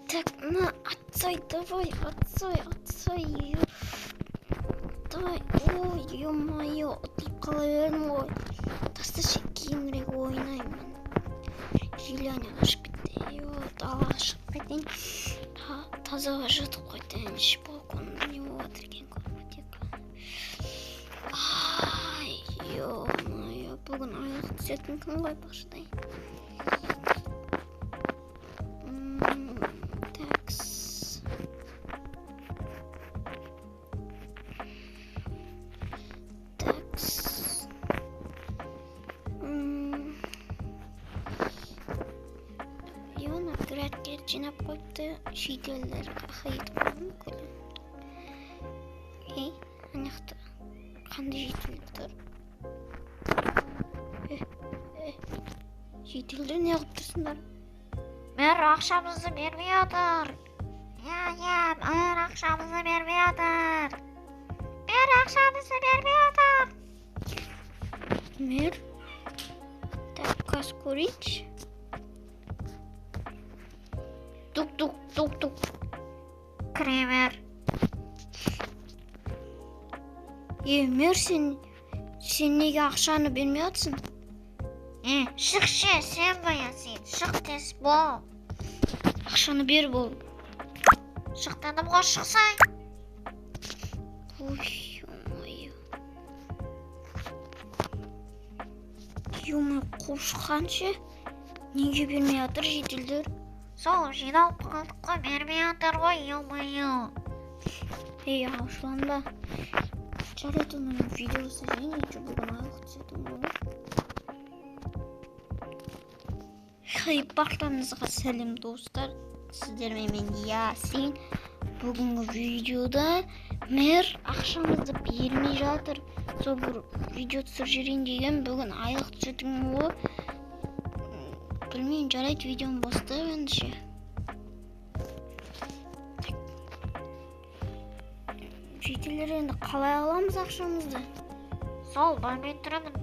Так, на, отсай, давай, отсай, отсай. Давай, ой, ё-моё, ұтылып қала бердім ғой. Тасташы, кейінірек ойнаймын. Желание қашып кетті. Ё, далаға шығып кетейін. Таза ауа жұтып қайтайыншы. Балконда не болып жатыр екен көріп кетейік. Ай, ё-моё, бүгін айлық түсетін күн ғой бақшадай. Такс. Такс. Ё, грядкелер жинап қойыпты. Шетелдер қаққа кетіп қалған бүкіл. Ей, ана жақта қандай жителдер тұр? Жителдер не қылып тұрсыңдар? Мэр ақшамызды бермей отыр. Иә, иә, мэр ақшамызды бермей отыр. Мэр ақшамызды бермей отыр. Мэр? Так, қазір көрейінші. Тук, тук, тук, тук. Кіре бер. Е, мэр, сен неге ақшаны бермей жатсың? Е, шықшы, сен баян сен. Шық тез бол. Ақшаны бер бол. Шық дедім ғой, шықсай. Ой, ё-моё. Ё-моё, қуып шыққанша. Неге бермей жатыр жителдер? Сол, жиналып қалдық қой, бермей жатыр ғой, ё-моё. Ей, ашуланба. Жарайды, оның видеосы және де бүгін айлық түсетін ғой. Хей, барлықтарыңызға сәлем, достар. Сіздермен мен Ясин. Бүгінгі видеода мэр ақшамызды бермей жатыр. Сол бір видео түсіріп жіберейін деген, бүгін айлық түсетін ғой. Білмеймін, жарайды, видеоны бастайық ендеше. Жителдер, енді қалай аламыз ақшамызды? Сол, білмей тұрмын.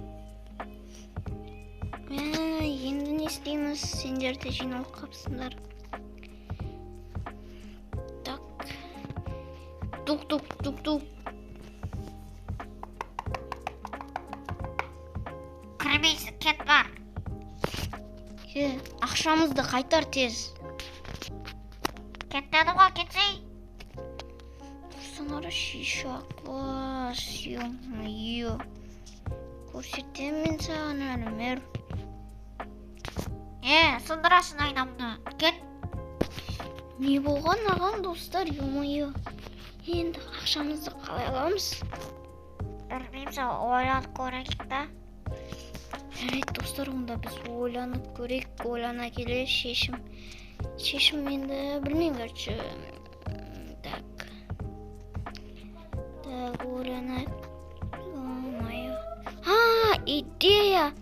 Енді не істейміз? Сендер де жиналып қапсыңдар. Так. Тук, тук, тук, тук. Кірмейсің, кет бар. Е, ақшамызды қайтар тез. Кет дедім ғой, кетсей. Тұрсаңдар, шиша класс, ё-моё. Көрсетемін мен саған әлі, мэр. Е, сындырасың айнамды. Кет. Не болған ағам, достар, ё-моё. Енді ақшамызды қалай аламыз? Білмеймін, сол ойланып көрейік та. Жарайды, достар, онда біз ойланып көрейік, ойлана келе шешім. Шешім енді білмеймін, короче. Так. Так, ойланайық. Ё-моё. А, идея!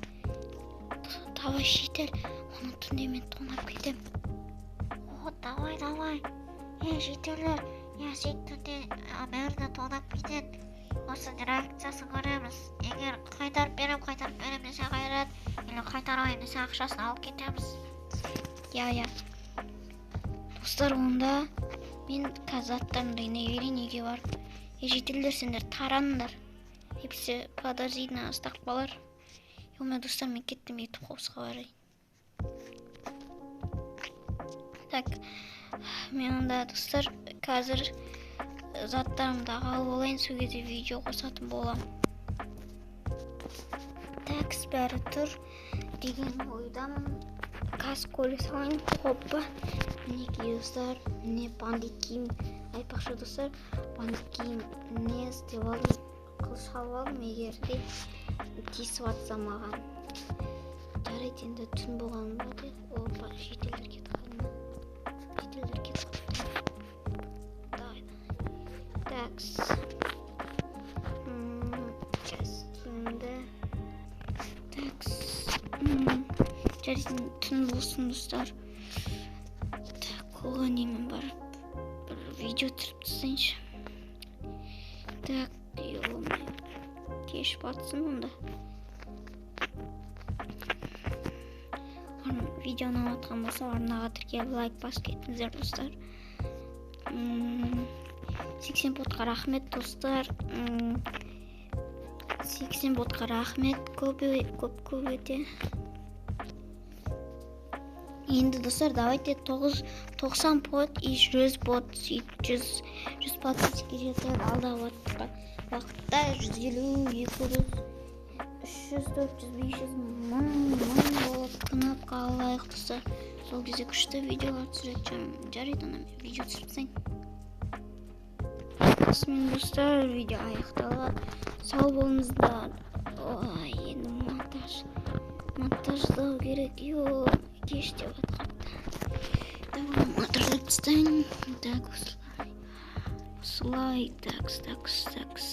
Давай, житель, оны түнде мен тонап кетемін. О, давай, давай. Е, жителдер, я сен түнде мэрді тонап кетеді. Осы реакциясын көреміз. Егер қайтарып берем, қайтарып берем десе қайрат, или қайтармаймын десе ақшасын алып кетеміз. Иә, иә. Достар, онда мен қазір заттарымды жинай берейін үйге барып. Е, жителдер, сендер тараныңдар. Әйтпесе подожди ұстап қалар. Ё-моё, достар, мен кеттім, ютуб хаусқа барайын. Так, мен онда, достар, қазір заттарымды алып алайын, сол кезде видео қосатын боламын. Так, бәрі тұр деген ойдамын. Қазір көйлек салайын. Хоппа. Мінекей, достар, міне бандит киім. Айтпақшы, достар, бандит киім не істеп алдым? Қылыш алып алдым, егер де тиісіп жатса маған. Жарайды, енді түн болған ба деп. Опа, жителдер кетіп қалды ма? Жителдер кетіп қалыпты. Давай, давай. Такс. Сейчас киімді. Такс. Жарайды, түн болсын, достар. Так, оған дейін мен барып бір видео түсіріп тастайыншы. Так, ё-моё. Кеш батсын онда. Видео ұнап жатқан болса, арнаға тіркеліп, лайк басып кетіңіздер, достар. 80 ботқа рахмет, достар. 80 ботқа рахмет көп көп көп өте. Енді, достар, давайте 9 90 бот и 100 бот, сөйтіп 100 подписчикке жетіп, алдағы уақытта 150, 200, 300, 400, 500, 1000 болып кнопка алайық, достар. Сол кезде күшті видеолар түсіретін шығармын. Жарайды, онда мен видео түсіріп тастайын. Осымен, достар, видео аяқталады. Сау болыңыздар. Ой, енді монтаждау керек. Йо, кеш деп жатқапты. Давай монтаждап тастайын. Так, осылай, осылай, такс, такс, такс.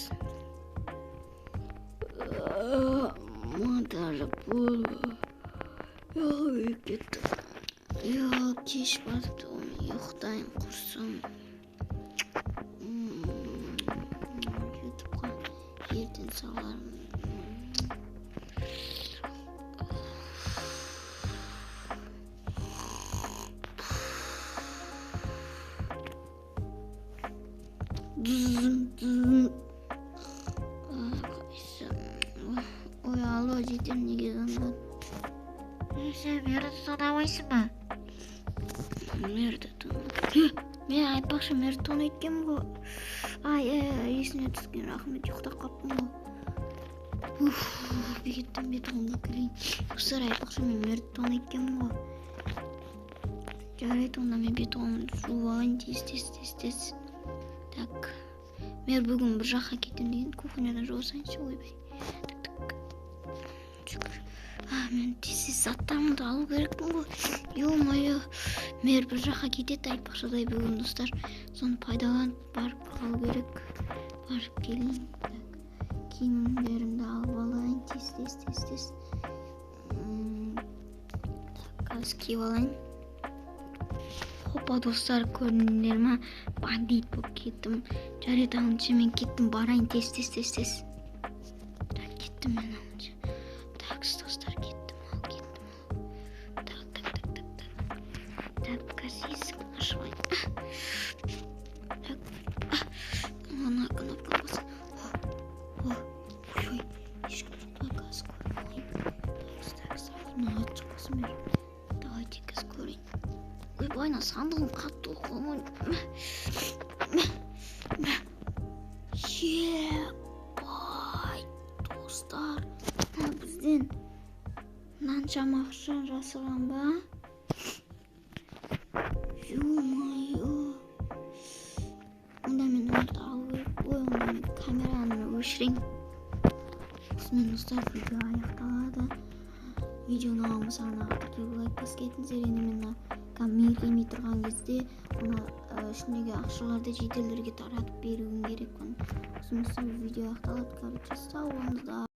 Монтаж болды. Кеттім. Я, кеш батыпты, ұйықтайын құрсын. Ютубқа ертең салармын. Қайсы? Ой, алло, жетер, неге звондадың? Ей, сен мэрді тонамайсың ба? Мэрді? Мен, айтпақшы, мэрді тонайды екенмін ғой. Ай, есіме түскен, рахмет, ұйықтап қалыппын ғой. Уф, кеттім, бетімді кірейін. Достар, айтпақшы, мен мэрді тонайды екенмін ғой. Жарайды, онда мен бет қолымды жуып алайын тез, тез, тез, тез. Так, мен бүгін бір жаққа кетемін деген, кухнядан жуа салайыншы. Ойбай, так, так, шүкір. А, мен тез тез заттарымды алу керекпін ғой. Ё-моё, мэр бір жаққа кетеді айтпақшыдай бүгін, достар. Соны пайдаланып барып қалу керек. Барып келейін. Так, киімдерімді алып алайын тез, тез, тез, тез. Так, қазір киіп алайын. Хопа, достар, көрдіңдер ма, бандит болып кеттім. Жарайды, алыншы, мен кеттім, барайын тез, тез, тез, тез. Так, кеттім мен, алыншы. Так, достар, кеттім, ал, кеттім, ал. Так, так, так, так, так, так, қазір есікті ашып алайын. Так, ана кнопканы бас. О, ой, ой, ешкім жоқ па, қазір көріп алайын. Так, так, мына ат шықпасын бері. Давайте қазір көрейін. Ойбай, мына сандығым қатты болып қалған. Ебай, достар, мына бізден мынаншама ақша жасырған ба? Ё-моё, онда мен оны алу керек. Ой, онда мен камераны өшірейін. Осымен, достар, видео аяқталады. Видео ұнаған болса, арнаға тіркеліп, лайк басып кетіңіздер. Енді мен мына мир келмей тұрған кезде мына ішіндегі ақшаларды жительдерге таратып беруім керек. Осымен, достар, видео аяқталады. Короче, сау болыңыздар.